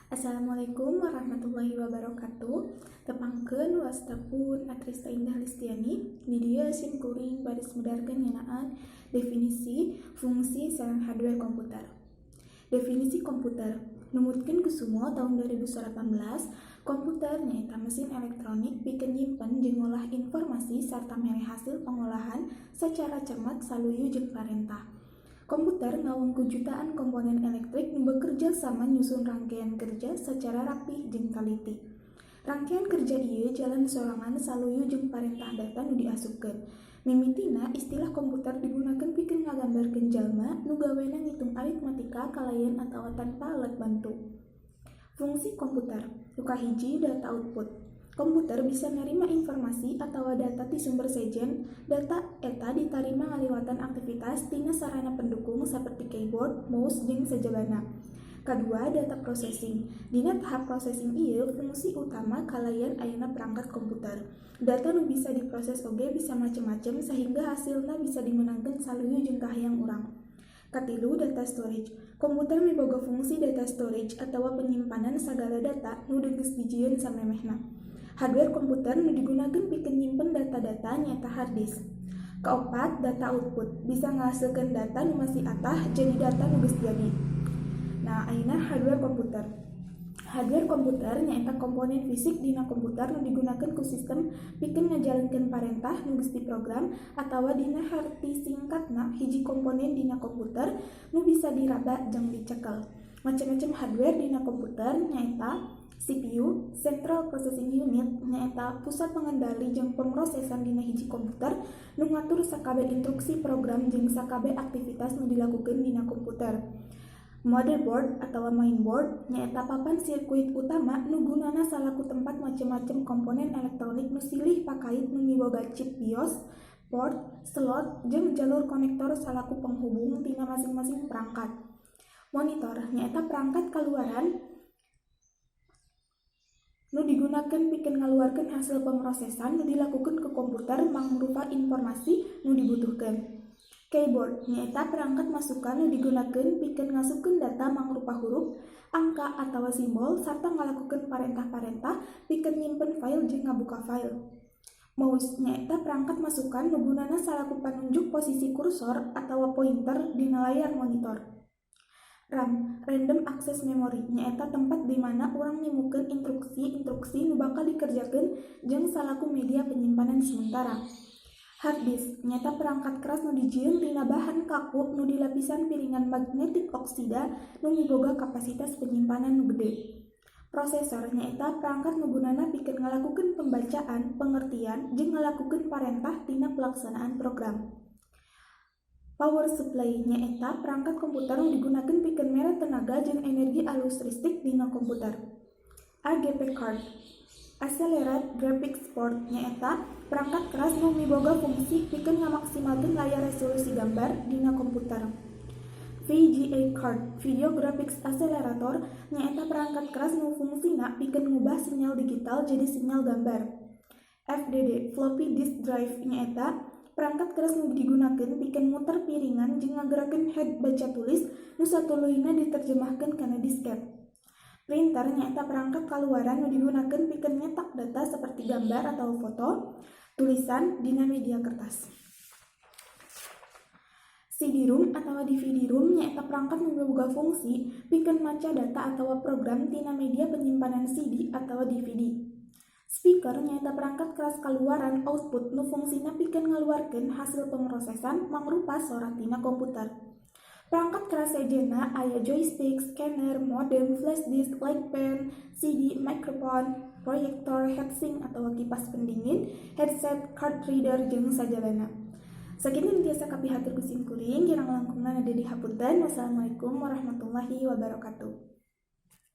Assalamualaikum warahmatullahi wabarakatuh. Tepangkeun, wasta pun Atrista Indah Listiani. Di dieu sim kuring baris medarkeun ngeunaan definisi, fungsi, sareng hardware komputer. Definisi komputer. Numutkeun Kusumo tahun 2018, komputer nyaeta mesin elektronik pikeun nyimpen jeung ngolah informasi sarta mere hasil pengolahan sacara cermat, saluyu jeung parentah. Komputer ngawengku jutaan komponen elektrik nu bekerja sama nyusun rangkaian kerja sacara rapih jeung taliti. Rangkaian kerja ieu jalan sorangan saluyu jeung parentah data nu diasupkeun. Mimitina, istilah komputer digunakeun pikeun ngagambarkeun jalma nu gawena ngitung aritmatika kalayan atawa tanpa alat bantu. Fungsi komputer. Nu kahiji, data output. Komputer bisa narima informasi atawa data ti sumber sejen. Data eta ditarima ngaliwatan aktivitas tina sarana pendukung saperti keyboard, mouse, jeung sajabana. Kadua, data processing. Dina tahap processing ieu fungsi utama kalayan ayana perangkat komputer. Data nu bisa diproses oge bisa macem-macem, sahingga hasilna bisa dimeunangkeun saluyu jeung kahayang urang. Katilu, data storage. Komputer miboga fungsi data storage atawa penyimpanan sagala data nu geus dijieun samemehna. Hardware komputer nu digunakeun pikeun nyimpen data-data nyaeta hard disk. Kaopat, data output. Bisa ngahasilkeun data nu masih atah jadi data nu geus jadi. Nah, ayeuna hardware komputer. Hardware komputer nyaeta komponen fisik dina komputer nu digunakeun ku sistem pikeun ngajalankeun parentah nu geus diprogram, atawa dina harti singkatna, hiji komponen dina komputer nu bisa diraba jeung dicekel. Macem-macem hardware dina komputer nyaeta CPU, Central Processing Unit, nyaeta pusat pengendali jeung pemrosesan dina hiji komputer nu ngatur sakabeh instruksi program jeung sakabeh aktivitas nu dilakukeun dina komputer. Motherboard atawa mainboard nyaeta papan sirkuit utama nu gunana salaku tempat macem-macem komponen elektronik nu silih pakait nu miboga chip BIOS, port, slot, jeung jalur konektor salaku penghubung tina masing-masing perangkat. Monitor nyaeta perangkat kaluaran nu digunakeun pikeun ngaluarkeun hasil pemrosesan nu dilakukeun ku komputer mangrupa informasi nu dibutuhkeun. Keyboard nyaeta perangkat masukan nu digunakeun pikeun ngasupkeun data mangrupa huruf, angka atawa simbol sarta ngalakukeun parentah-parentah pikeun nyimpen file jeung ngabuka file. Mouse nyaeta perangkat masukan nu gunana salaku panunjuk posisi kursor atawa pointer dina layar monitor. RAM, Random Access Memory, nyaeta tempat di mana urang nimukeun instruksi-instruksi nu bakal dikerjakeun jeung salaku media penyimpanan sementara. Hard disk nyaeta perangkat keras nu dijieun tina bahan kaku nu dilapisan piringan magnetik oksida nu miboga kapasitas penyimpanan nu gede. Prosesor nyaeta perangkat nu gunana pikeun ngalakukeun pembacaan, pengertian, jeung ngalakukeun parentah tina pelaksanaan program. Power supply nyaeta perangkat komputer nu digunakeun pikeun mere tenaga jeung energi alus listrik dina komputer. AGP card, Accelerated Graphics Port, nyaeta perangkat keras nu miboga fungsi pikeun ngamaksimalkeun layar resolusi gambar dina komputer. VGA card, Video Graphics Accelerator, nyaeta perangkat keras nu fungsina pikeun ngubah sinyal digital jadi sinyal gambar. FDD, Floppy Disk Drive, nyaeta perangkat keras nu digunakeun pikeun muter piringan jeung ngagerakeun head baca tulis nu satuluyna diterjemahkeun kana disket. Printer nyaeta perangkat kaluaran nu digunakeun pikeun nyetak data seperti gambar atau foto, tulisan dina media kertas. CD-ROM atawa DVD-ROM nyaeta perangkat nu miboga fungsi pikeun maca data atawa program tina media penyimpanan CD atawa DVD. Speaker nyaeta perangkat keras kaluaran output nu fungsina pikeun ngaluarkeun hasil pemrosesan mangrupa sora tina komputer. Perangkat keras sejenna aya joystick, scanner, modem, flash disk, light pen, CD, microphone, proyektor, heatsink atawa kipas pendingin, headset, card reader, jeung sajabana. Sakitu nu tiasa kapihatur ku sim kuring, kirang langkungna nade dihapunten. Wassalamualaikum warahmatullahi wabarakatuh.